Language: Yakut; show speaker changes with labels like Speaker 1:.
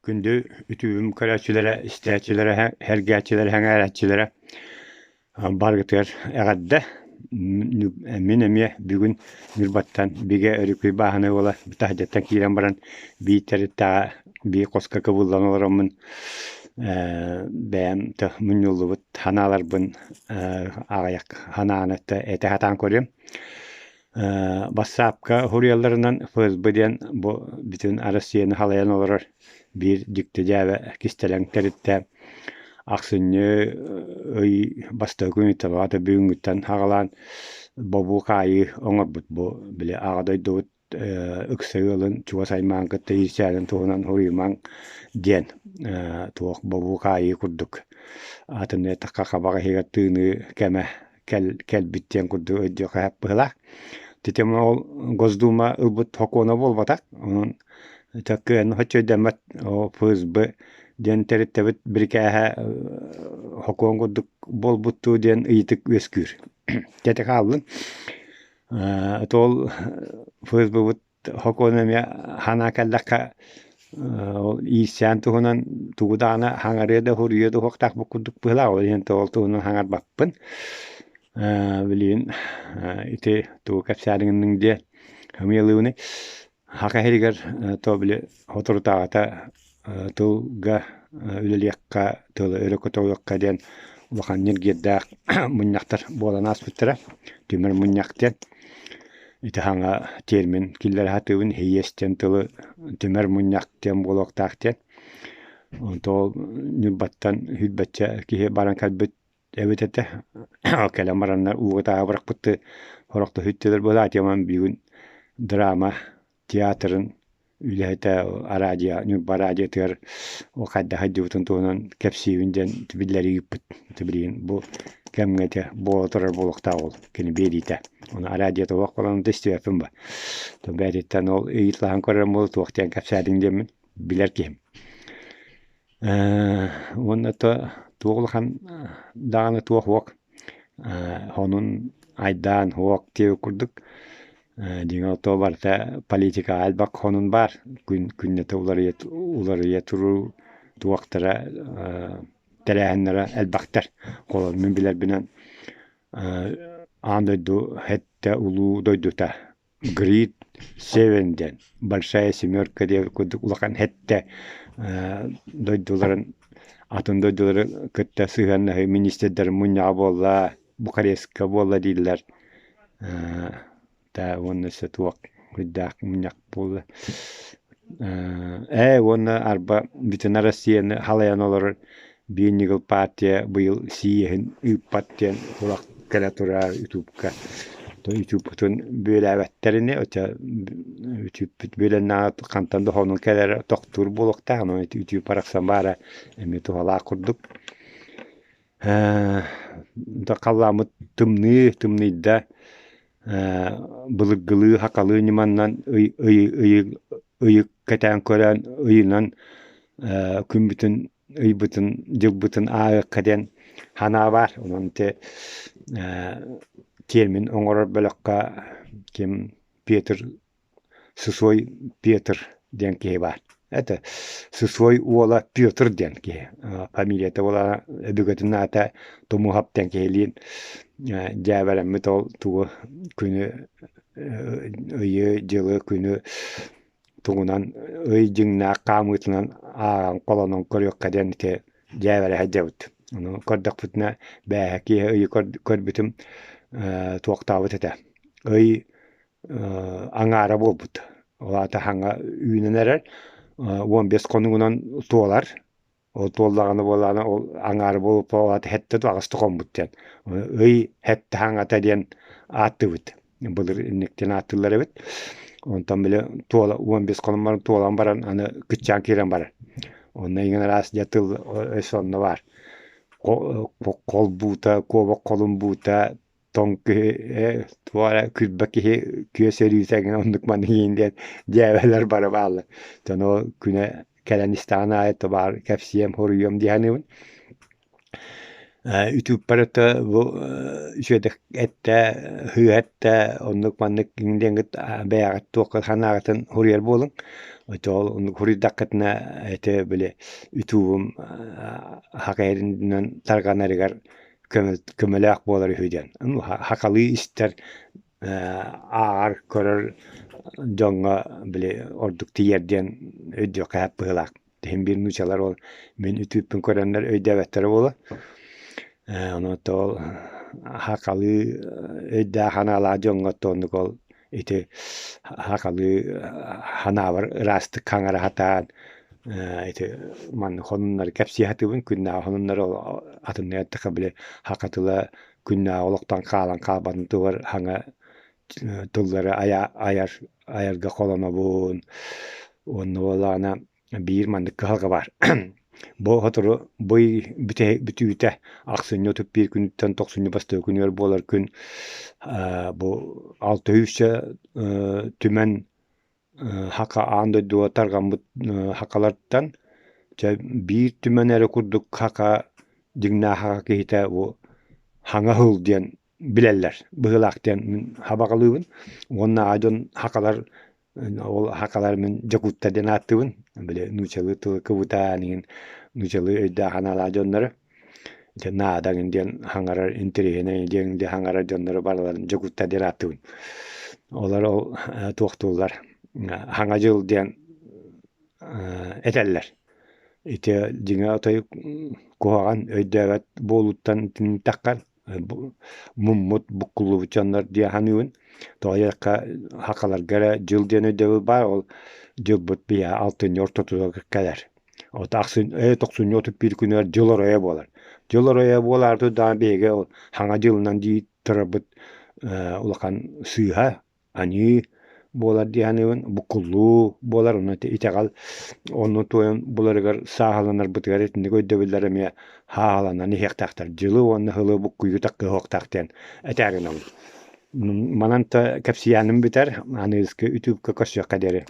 Speaker 1: Күндү үтүөм көрөөччүлэрэ, истээччилэрэ, сэргээччилэрэ, сэҥээрээччилэрэ барыгытыгар эҕэрдэ! Мин эмиэ бүгүн Ньурбаттан Бигэ Өрүкүй бааһынай уола таһырдьаттан киирэн баран биир тэрилтэҕэ биир хоско кыбыллан олороммун бэйэм мунньуллубут санааларбын аҕыйах санааны этэ сатаан көрүөм. Бассаапка суруйалларынан ФСБ диэн бу бүтүн Арассыыйаны салайан олорор биир дьикти-дьээбэ кистэлэҥ тэрилтэ ахсынньы ый бастакы күнүттэн аата бүгүҥҥүттэн саҕалаан бобуу-хаайыы оҥорбут бу били Аҕа дойдубут ыкса ыалын чугас аймаҕын кытта иирсээнин туһунан суруйумаҥ диэн туох бобуу-хаайыы курдук атын эттэххэ хабах иһигэр тыыныы кэмэ кэлбит диэн курдук өйдүөххэ сөп быһыылаах. Титим ол Госдума ылбыт сокуона буолбатах. Онон кыайан соччо өйдөммөт ФСБ диэн тэрилтэбит бирикээһэ сокуон курдук буолбут дуу диэн ыйытык үөскүүр. Дьэ хааллын. Ол ФСБ-быт Сокуон эмиэ санаа кэллэххэ ол иирсээн туһунан тугу даҕаны хаҥарыа да суруйуо да суохтаах курдук быһыылаах, ол иһин ол туһунан хаҥарбаппын. Билигин ити тугу кэпсээриҥ диэ ымыйалыыбыный. Саха сиригэр то били соторутааҕыта тылга үлэлиэххэ, тылы өрө көтөҕүөххэ диэн улахан ньиргиэрдээх мунньахтар буолан ааспыттара. Түмэр мунньах диэн. Ити саҥа термин киллэрэ сатыыбын «һийиэс» диэн тылы түмэр мунньах диэн буолуохтаах диэн. Онто ол Ньурбаттан сүүрбэччэ киһи баран кэлбит эбит этэ. Кэлэн бараннар ууга тааһы бырахпыттыы сорохто сүүттүлэр быһыылаах тиэмэн бүгүн драма театрын үлэһитэ араадьыйа Ньурба араадьыйатыгар ол хайдах сылдьыбытын туһунан кэпсиибин диэн биллэрии ыыппыт. Билигин бу кэмҥэ ити буола турар буолуохтаах ол кини биэриитэ. Ону араадьыйата суох буолан да истибэппин ба. Бэйэтиттэн ол ыйыталаһан көрөрүм буолуо туох диэн кэпсээтиҥ диэммин билэр киһим. Уонна то туох улахан даҕаны туох уох онун айдаан уох диэбит курдук дьиҥэ ото барыта политикаҕа элбэх хонун баар күн күннэтэ уларыйа уларыйа туруу туохтара тэрээһиннэрэ элбэхтэр. Холобур мин билэрбинэн аан дойду сэттэ улуу дойдута Great Seven диэн Большая семерка диэн курдук улахан сэттэ дойдуларын атын дойдулары кытта сыһыаннаһыы министрдэрин мунньаҕа буолла, Бухарестка буолла дииллэр. Уонна өссө туох куйдаах мунньах буолла. Ээ уонна арба бүтүн Россияны халайан олорор Биир ньыгыл партия быйыл сийиэһин ыыппат диэн сурах кэлэ турар ютубка. Ютубпутун бүөлээбэттэр ини, оччо ютубпут бүөлэннэҕинэ хантан да хонон кэлэрэ тохтуур буолуохтаах, онон ютуб барахсан баара эмиэ туһалаах курдук. Халлааммыт тымныы, тымныйда, былыргылыы сахалыы ньыманан ый ый ыйы ыйы кэтээн көрөн ыйынан күммүтүн ыйбытын дьылбытын ааҕыахха диэн санаа баар. Онон ити термин оҥорор бөлөххө ким Петр Сысой Петр диэн киһи баар. Это Сысой уола Петр диэн киһи. Фамилията буолара өбүгэтин аата Тумуһап диэн киһилиин дьээбэлэммит ол тугу күнү ыйы, дьылы, күнү тугунан ый дьиҥнээх хаамыытынан ааҕан холонон көрүөххэ диэн ити дьээбэлэһэ сылдьабыт. Ону көрдөхпүтүнэ бээһэ киэһэ ыйы көрбүтүм туохтаабыт этэ. Ый аҥаара буолбут. Ол аата хаҥа үүнэн эрэр 15 хонугунан туолар. Ол туоллаҕына буоллаҕына ол аҥаара буолбут сэттэ аҕыста хоммут диэн. Ый сэттэ хаҥата диэн ааттыыбыт. Былыр инниктэн ааттыыллар эбит. Онтон били туола 15 хонон баран туолан баран аны кыччаан киирэн барар. Онно иҥэн араас дьэ тыл өс онно баар. Холбуута, куобах холумбуута, тоҥ киһи туох эрэ күлбэ киһи күөс өрүүтэ эҥин оннук маннык иһин диэн дьээбэлэр бары бааллар. Дьон ол күнэ кэлэн истэҕин аайы табаар кэпсиэм, суруйуом дии саныыбын. Үтүппэр өттө бу үчүгэйдик эттэ, һыыһа эттэ, оннук маннык диэҥҥит бэйэҕит туохха санааҕытын суруйар буолуҥ. Оччоҕо оннук суруйдаххытына ити били үтүүбүм хакайырынан тарҕанарыгар көмөлөөх буолар үһү диэн. Хакалыы истэр ааҕар, көрөр дьоҥҥо били ордук тиийэр диэн өйдүөххэ сөп быһыылаах. Иһин биир нуучалар ол мин үтүөппүн көрөннөр өйдөөбөттөрө буолуо. Онон ол хакалыы өйдөөх санаалаах дьоҥҥо оннук ол ити хакалыы санаабар ыраастык хаҥара сатаан ити маннык сонуннары кэпсии сатыыбын. Күннээҕи сонуннары ол атыннык эттэххэ били саха тыла күннээҕи олохтон хаалан хаалбатын туһугар саҥа тыллары айар айарга холонобун. Уонна буоллаҕына биир маннык кыһалҕа баар. Бу сотору бу ый бүтүүтэ ахсынньы 31 күнүттэн тохсунньу бастакы күнүгэр буолар күн бу алта сүүсчэ түмэн хака аан дойдуга тарҕаммыт хакалартан дьэ биир түмэн эрэ курдук хака дьиҥнээх хака киһитэ бу хаҥа сыл диэн билэллэр быһыылаах диэн мин хабаҕалыыбын уонна дьон хакалар ол хакалар мин дьокууттар диэн ааттыыбын били нуучалыы тылы кыбытаан иҥин нуучалыы өйдөөх санаалаах дьоннору дьэ наада иҥин диэн хаҥарар интэриэһинэй диэн хаҥарар дьоннору барыларын дьокууттар диэн ааттыыбын олор ол туохтууллар хаҥа дьыл диэн этэллэр ити дьиҥэ отой куһаҕан өйдөөбөт буолууттан итиннитэххэ муммут буккуллубут дьоннор дии саныыбын. Тоҕо диэтэххэ сахаларга эрэ дьыл диэн өйдөбүл баар, ол дьылбыт биһиэхэ алтынньы ортотугар кэлэр. Вот ахсын тохсунньу 31 күнүгэр дьыл оройо буолар. Дьыл оройо буолаары даҕаны биһиги ол саҥа дьылынан дии турарбыт улахан сыыһа аньыы буолар дии саныыбын, буккуллуу буолар, онно итэҕэл онно туойан буларыгар сааһыланарбытыгар итинник өйдөбүллэр эмиэ сааһыланан иһиэхтээхтэр. Дьылы уонна сылы буккуйуу таккыһыахтаах диэн этээри гынабын. Манан да кэпсийээным бүтэр, аныгыскы үтүөккэ көрсүөххэ диэри.